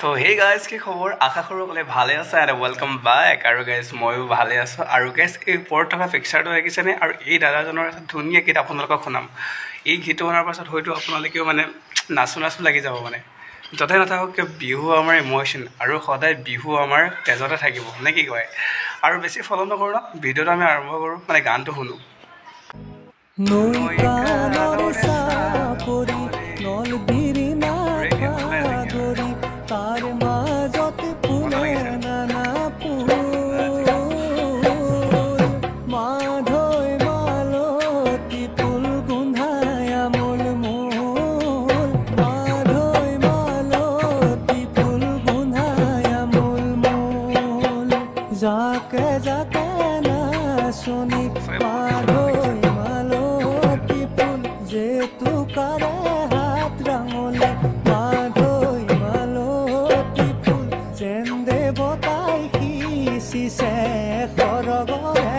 তো hey guys, কি খবৰ? আশা কৰোঁ সকলোৱে ভালে আছে এণ্ড welcome back. আৰু গাইজ, ময়ো ভালে আছোঁ। আৰু গাইজ, এই ওপৰত থকা পিকচাৰটো দেখিছেনে? আৰু এই দাদাজনৰ এটা ধুনীয়া গীত আপোনালোকক শুনাম। এই গীতটো শুনাৰ পাছত হয়তো আপোনালোকেও মানে নাচো নাচো লাগি যাব। মানে য'তে নাথাকক কিয়, বিহু আমাৰ ইম'শ্যন আৰু সদায় বিহু আমাৰ তেজতে থাকিব, নে কি কয়? আৰু বেছি ফল' নকৰোঁ ন, ভিডিঅ'টো আমি আৰম্ভ কৰোঁ, মানে গানটো শুনো। নৈ কাণৰ চাপৰি, নল বিৰিণা খাগৰি, তাৰ মাজত ফুলে নানা ফুল। মাধৈ মালতী ফুল গোন্ধাই আমোল মোল, মাধৈ মালতী ফুল গোন্ধাই আমোল মোল। জাকে জাকে নাচনি মাধৈ মালতী ফুল, জেতুকাৰে হাত ৰাঙলি। মাধৈ মালতী ফুল যেন দেৱতাই সিঁচিছে সৰগৰে।